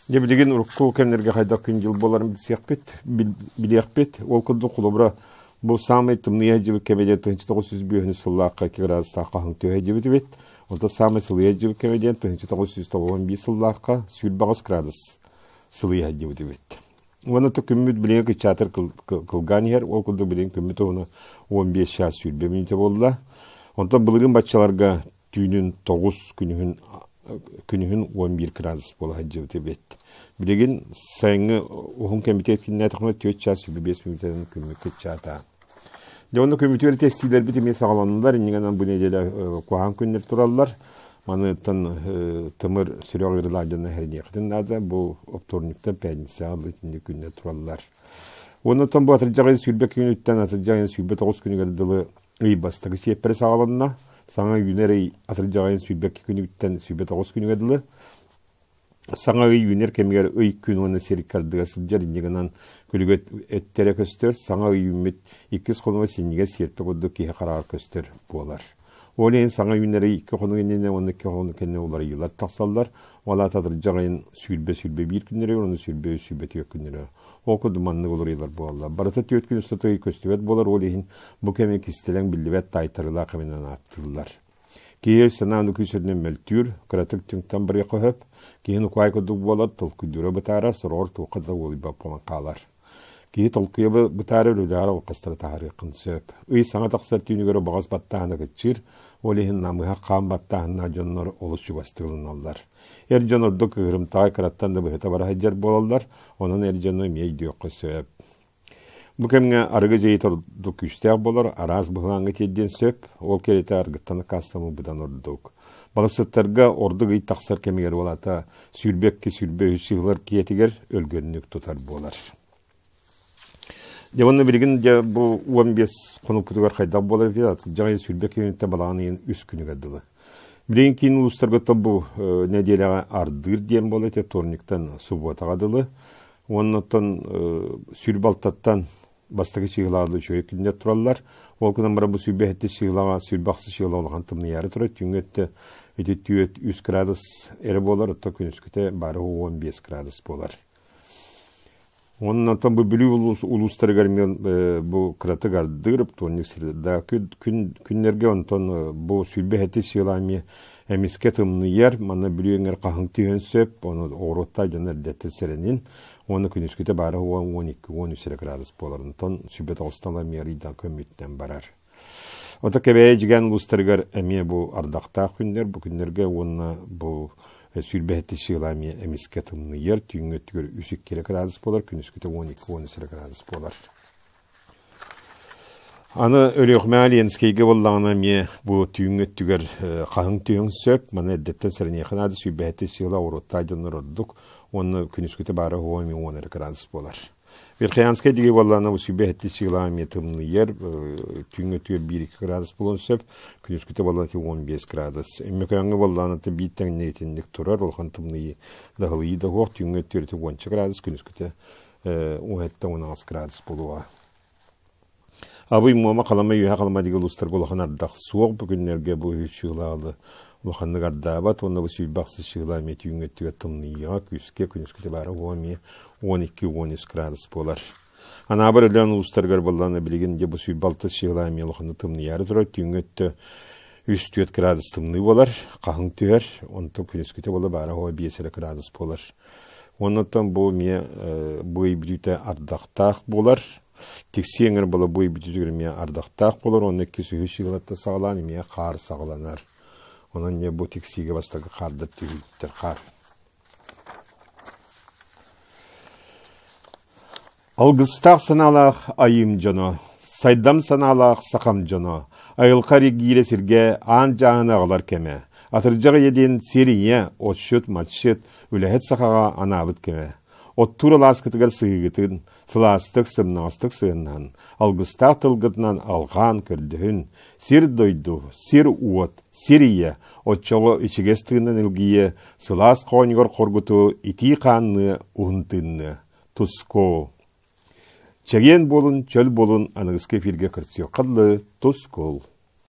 Дьэ билигин урукку кэмнэргэ хайдах күн-дьыл буоларын билсиэхпит, билиэхпит. Ол курдук холобура бу саамай тымныйа дьыбыт кэмэ диэн 1905 сыллаахха 2 градустаах хаһыҥ түһэ дьыбыт эбит. Онтон саамай сылыйа дьыбыт кэмэ диэн 1991 сыллаахха 28 градус сылыйа дьыбыт эбит. Уонна то күммүт билиҥҥи кыччаатар кылгаан иһэр, ол курдук билигин күммүт уһуна 15 чаас 20 мүнүүтэ буолла. Онтон былырыын баччаларга түүнүн 9 күнүһүн күнүһүн 11 градус буола сылдьыбыт эбит. Билигин сайыҥҥы уһун кэмитиэт киннээтэххинэ 4 чаас 25 мүнүүтэнэн күммүт кыччаата. Дьэ онно күммүтүгэр тестиилэрбит эмиэ саҕаланнылар, иннигэнэн бу нэдиэлэ куһаҕан күннэр тураллар. Маныттан тымыр сүрэх ыарыылаах дьоно эһэриниэххитин наада. Бу вторниктан пятницаҕа итинник күннэр тураллар. Уонна бу атырдьах ыйын 20 күнүттэн атырдьах ыйын 29 күнүгэр дылы ый бастакы чиэппэрэ саҕаланна. Саҥа үүнэр ый атырдьах ыйын 22 күнүттэн 29 күнүгэр дылы. Саҥа ый үүнэр кэмигэр ый күн уонна сир икки сылдьар инньэ гынан күлүгэ эттэрэ көстөр. Саҥа ый үүммүт иккис хонуга синньигэс сиэрпэ курдук киһи хараҕар көстөр буолар. Ол иһин саҥа үүнэр ый икки хонук иннинэ уонна икки хонук кэннэ уларыйыылар тахсаллар. Ол аата атырдьах ыйын 20-21 күннэригэр уонна 23-24 күннэригэр. Ол курдук маннык уларыйыылар буолаллар. Барыта түөрт күн устата ый көстүбэт буолар, ол иһин бу кэми кистэлэҥ биллибэт таайтарыылаах кэминэн ааттыыллар. Киһи өй-санаа күүс үрдүнэн мөлтүүр, кыратык түҥтэн барыахха сөп. Киһи нукуай курдук буолар, толкуйдуура бытаарар, сороҕор туохха да уолуйбат буолан хаалар. Киһи толкуйа бытаарар үлэҕэр алҕастары таһаарыаххын сөп. Ый саҥа тахсар түүнүгэр убаҕас баттааһына кыччыыр, ол иһин намыһах хаан баттааһыннаах дьоннор олус чугастык ылыналлар. Эр дьон ордук кыыһырымтаҕай кыраттан да быһыта бара сылдьар буолаллар, онон эр дьону эмиэ өйдүөххэ сөп. Бу кэмҥэ арыгы дьиэ ордук күүстээх буолар, араас быһылааҥҥа тиэрдиэн сөп, ол кэриэтэ аргыттан аккаастаммыт быдан ордук. Балыксыттарга ордук ый тахсар кэмигэр уолата 22-23 сыһылар киэтигэр өлгөннүк тутар буолар. Дьэ уонна билигин дьэ бу 15 хонукпутугар хайдах буолар эбитий атырдьах ыйын 22 күнүттэн балаҕан ыйын үс күнүгэр дылы. Билигин киин улуустарга бу нэдиэлэҕэ ардыыр диэн буолар ити вторниктан субботаҕа дылы. Уонна оттон 26-тан бастакы чыһылаҕа үчүгэй күннэр тураллар. Ол гынан баран бу 27 чыһылаҕа, 28 чыһыла улахан тымныйаары турар. Түүҥҥү өттө ити 4-3 градус эрэ буолар, оттон күнүскүтэ бары 15 градус буолар. Уонна оттон бу Бүлүү улуустарыгар эмиэ бу кыратык ардыыр, оптуонньук среда күн күннэргэ онтон бу 27 чыһыла эмиэ эмискэ тымныйар, манна Бүлүү эҥэр хаһыҥ түһүөн сөп, ону оҕуруоттаах дьон эрдэттэн сэрэнин, уонна күнүскүтэ баара 12-13 эрэ градус буолар, онтон 29-тан эмиэ арыйдан көммүтүнэн барар. Ото Кэбээйи Дьигээн улуустарыгар эмиэ бу ардахтаах күннэр, бу күннэргэ уонна бу 27 сыла эмиэ эмискэ тымныйар, түүҥҥү өттүгэр 3-2 эрэ градус буолар, күнүскүтэ 12-13 эрэ градус буолар. Аны Өлүөхүмэ Ленскэйгэ буоллаҕына эмиэ бу түүҥҥү өттүгэр хаһыҥ түһүөн сөп, маны эрдэттэн сэрэниэххэ наада, 27 сыла оҕуруоттаах дьоннор ордук уонна күнүскүтэ баара уһуо эмиэ 10 эрэ градус буолар. Верхоянскай диги буоллаҕына усуйба сэттис чыылаах эмиэ тымныйар, түүҥҥэ түөр биир-икки градус буолуон сөп, күнүскүтэ буоллаҕына ити 15 градус. Өймөкөөҥҥө буоллаҕына биир тэҥнэ итинник турар, улахан тымныйыы даһылыйыы да суох, түүҥҥэ түөр ити уонча градус, күнүскүтэ 17-18 градус буолуоҕа. Абый Муома Халыма Үөһэ Халыма диги улуустарга улахан ардах суох бу күннэргэ бу үһү чыылаалы улаханнык ардаабат уонна бу сүүрбэ ахсыс чыылаа эмиэ түүҥҥү өттүгэр тымныйыаҕа күүскэ күнүскүтэ баара уо эмиэ 12-13 градус буолар. Анаабыр Өлөөн улуустарыгар буоллаҕына билигин дьэ бу 26 чыылаа эмиэ улаханнык тымныйаары турар түүҥҥү өттө 3-4 градус тымныы буолар, хаһыҥ түһэр, онтон күнүскүтэ буола баара уо 5 эрэ градус буолар. Оннуттан бу эмиэ бу ый бүтүүтэ ардахтаах буолар. Тиксии эҥэр буола бу ый бүтүүтүгэр эмиэ ардахтаах буолар уонна иккис үһүс чыылаттан саҕалаан эмиэ хаар саҕаланар. Онон дьэ бу тиксиигэ бастакы хаардар түһүүттэр хаар. Алгыстаах санаалаах айыым дьоно, сайдам санаалаах сахам дьоно, айылҕа эргиирэ сиргэ аан дьааһыны аҕалар кэмэ, атырдьах ийэ диэн сир ийэ, отчут-матчыт, үлэһит сахаҕа анаабыт кэмэ. Оттуур алааскытыгар сыһыыгытын, сылаастык, сымнаҕастык сыһыннаһан, алгыстаах тылгытынан алҕаан көрдөһүн, сир-дойду, сир-уот, сир ийэ, оччоҕо ичигэс тыынынан илгийэ, сылаас хоонньугар хоргуту итии хаанныа, уһун тыынныа. Тускул. Чэгиэн буолун, чөл буолун, аныгыскы эфиргэ көрсүөххэ дылы, тускул.